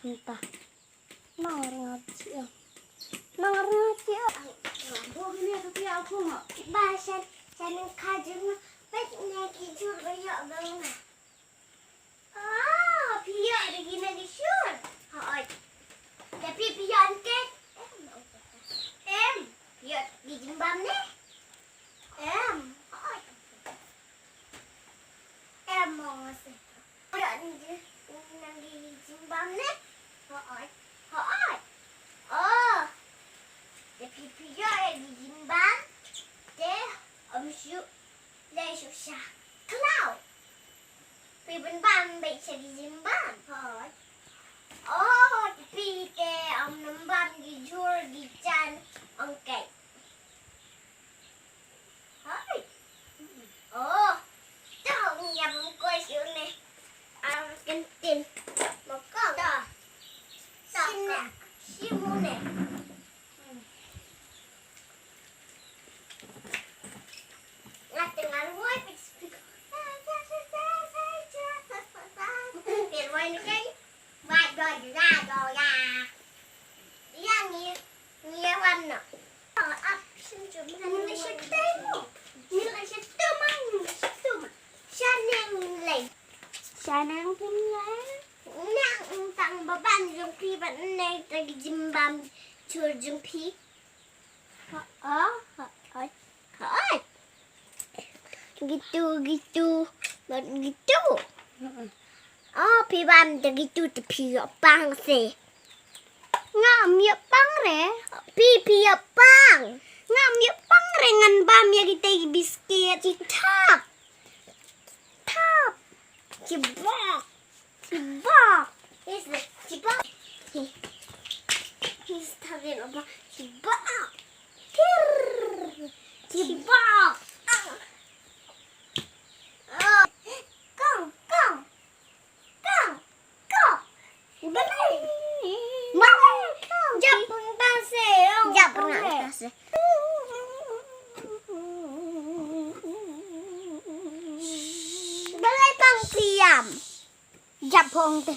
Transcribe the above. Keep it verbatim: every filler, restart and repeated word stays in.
Nta. Nang rnga chi. Nang rnga chi. Bo kine ka pia aku ma. Ba shan shan ka jung. Bet ne ki jur ba yok ba nga. Ah, pia de kine ki jur. Hoi. Tapi pia antet. Em. Pia di jimbam ne. Em. Hoi. Em mo se. Ora ni je nang di jimbam ne. Hoi. Hoi. Oh. Te phi phi yo e di jimbam. Te om shu le shu sha. Klau. Phi ben bam be sha di jimbam. Hoi. Oh, te phi te om nang bam di jur di jan. Ong kai. Hai. Oh. Tao ngiap mukoi siu ne. Ang kentin. Mukong. Tao. Tao. Sine. Simu ne. Ngat tengah ruai pik pik. Pir wai ne kai. Wai do da do ya. Yang ni. Ngi wan na. Ap shin jum. Ngi la shet mo. Ngi la shet mo. Ngi la shet mo. Shaneng lei. Shaneng pin ya. Nang tang ba ban jong phi ban nei ta ki jimbam chur jong phi. Ha ha ha. Hai. Gitu, gitu. Ban gitu. Oh, phi bam te gitu te phi ïoh pang se. Nga ym ïoh pang re. Phi, phi ïoh pang. Nga ym ïoh pang re ngan bam ïa kita ki biskit. Ki thap. Thap. Ki bok. Chibok. He's the chibok. He, he's talking about chibok. Tirr. Chibok. Oh. Kong, kong. Kong, kong. Balai. Balai. Jap pung tase. Jap pung tase. Balai pang priam. Jap phong te.